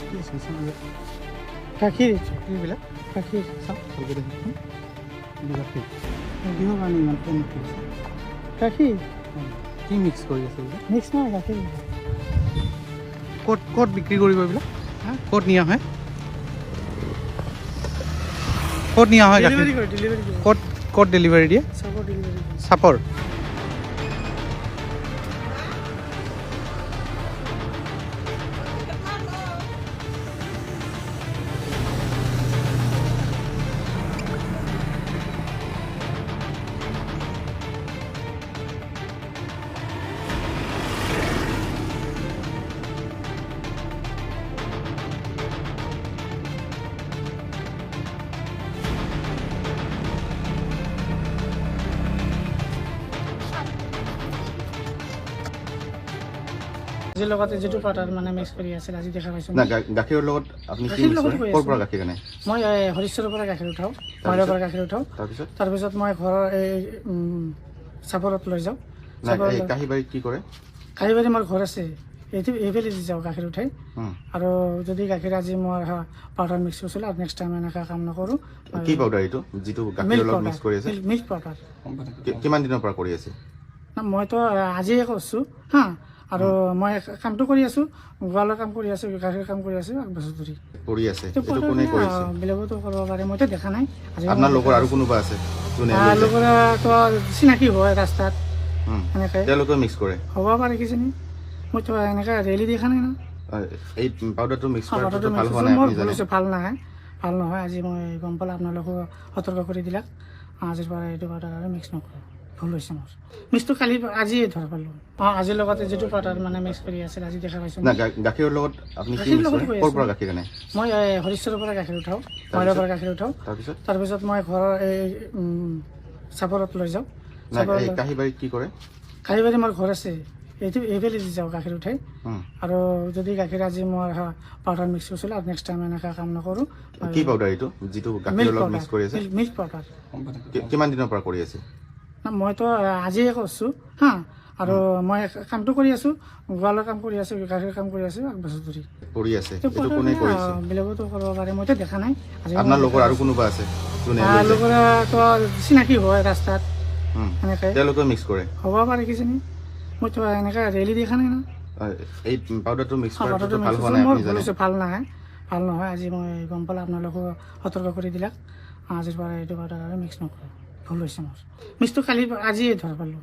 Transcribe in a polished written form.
কি আছে গাখীৰ। এইবিলাক গাখীৰ। চাওক ভালকৈ দেখোন, গাখীৰ কিহৰ কাৰণে ইমান ফেন উঠি আছে? গাখীৰ। কি মিক্স কৰি আছে এইবিলাক? মিক্স নহয়, গাখীৰ। ক'ত ক'ত বিক্ৰী কৰিব এইবিলাক? হা? ক'ত নিয়া হয়? ক'ত নিয়া হয় গাখীৰ? ডেলিভাৰী কৰে, ডেলিভাৰী কৰে। ক'ত ক'ত ডেলিভাৰী দিয়ে? চাপৰ ডেলিভাৰী কৰে। চাপৰ। আজিৰ লগতে যিটো পাউডাৰ মানে মিক্স কৰি আছিল, আজি দেখা পাইছোঁ। না, গাখীৰৰ লগত আপুনি কি গাখীৰৰ মিক্স লগত কৰে? কৰি ক'ৰ আছোঁ। পৰা গাখীৰ আনে? মই এই হৰিশ্বৰৰ পৰা গাখীৰ উঠাওঁ, মহিলাৰ পৰা গাখীৰ উঠাওঁ। তাৰপিছত? তাৰপিছত মই ঘৰৰ এই চাপৰত লৈ যাওঁ। নাই, চাপৰত এই লৈ- কাহিবাৰীত কি কৰে? কাহিবাৰী মোৰ ঘৰ আছে, এইটো এইফালে দি যাওঁ গাখীৰ উঠাই। আৰু যদি গাখীৰ আজি মই পাউডাৰ মিক্স কৰিছিলোঁ, আৰু নেক্সট টাইম এনেকুৱা কাম নকৰোঁ। কি পাউডাৰ এইটো যিটো গাখীৰৰ মিল্ক লগত পাউডাৰ। মিক্স কৰি আছে? Milk powder. কিমান দিনৰ পৰা কৰি আছে? না, মইতো আজিয়ে কৰিছোঁ। হা, আৰু মই কামটো কৰি আছোঁ, গোৱালৰ কাম কৰি আছোঁ, গাখীৰ কাম কৰি আছোঁ এক বছৰ ধৰি। কৰি আছে? এইটো এইটো কোনে পাউডাৰ কৰিছে? বেলেগতো কৰিব পাৰে, মইতো দেখা নাই আজি। মই আপোনাৰ দেখা লগৰ আৰু পাইছোঁ। কোনোবা আছে যোনে লৈ যায়? লগৰতো চিনাকি হয় ৰাস্তাত এনেকৈ। তেওঁলোকেও মিক্স কৰে? হ'ব পাৰে কিজানি, মইতো এনেকৈ ৰেলি দেখা নাই না। এই পাউডাৰটো মিক্স কৰাটোতো পাউডাৰটো ভাল মিক্স হোৱা নাই, মোৰ আপুনি ভুল জানে? হৈছে, ভাল নহয়, ভাল নহয়। আজি মই গম পালোঁ, আপোনালোকো সতৰ্ক কৰি দিলাক। আজিৰ পৰা এইটো পাউডাৰ আৰু মিক্স নকৰোঁ। ভুল হৈছে মোৰ, মিক্সটো কালি আজিয়ে ধৰা পালোঁ। অঁ, আজিৰ লগতে যিটো পাউডাৰ মানে মিক্স কৰি আছিল, আজি দেখা পাইছোঁ। না, গাখীৰৰ লগত আপুনি কি গাখীৰৰ মিক্স লগত কৰে? কৰি ক'ৰ আছোঁ। পৰা গাখীৰ আনে? মই এই হৰিশ্বৰৰ পৰা গাখীৰ উঠাওঁ, মহিলাৰ পৰা গাখীৰ উঠাওঁ। তাৰপিছত? তাৰপিছত মই ঘৰৰ এই চাপৰত লৈ যাওঁ। নাই, চাপৰত এই লৈ- কাহিবাৰীত কি কৰে? কাহিবাৰী মোৰ ঘৰ আছে, এইটো এইফালে দি যাওঁ গাখীৰ উঠাই। আৰু যদি গাখীৰ আজি মই পাউডাৰ মিক্স কৰিছিলোঁ, আৰু নেক্সট টাইম এনেকুৱা কাম নকৰোঁ। কি পাউডাৰ এইটো যিটো গাখীৰৰ মিল্ক লগত পাউডাৰ। মিক্স কৰি আছে? Milk powder. কিমান দিনৰ পৰা কৰি আছে? না, মইতো আজিয়ে কৰিছোঁ। হা, আৰু মই কামটো কৰি আছোঁ, গোৱালৰ কাম কৰি আছোঁ, গাখীৰ কাম কৰি আছোঁ এক বছৰ ধৰি। কৰি আছে? এইটো এইটো কোনে পাউডাৰ কৰিছে? বেলেগতো কৰিব পাৰে, মইতো দেখা নাই আজি। মই আপোনাৰ দেখা লগৰ আৰু পাইছোঁ। কোনোবা আছে যোনে লৈ যায়? লগৰতো চিনাকি হয় ৰাস্তাত এনেকৈ। তেওঁলোকেও মিক্স কৰে? হ'ব পাৰে কিজানি, মইতো এনেকৈ ৰেলি দেখা নাই না। এই পাউডাৰটো মিক্স কৰাটোতো পাউডাৰটো ভাল মিক্স হোৱা নাই, মোৰ আপুনি ভুল জানে? হৈছে, ভাল নহয়, ভাল নহয়। আজি মই গম পালোঁ, আপোনালোকো সতৰ্ক কৰি দিলাক। আজিৰ পৰা এইটো পাউডাৰ আৰু মিক্স নকৰোঁ। ভুল হৈছে মোৰ, মিক্সটো কালি আজিয়ে ধৰা পালোঁ।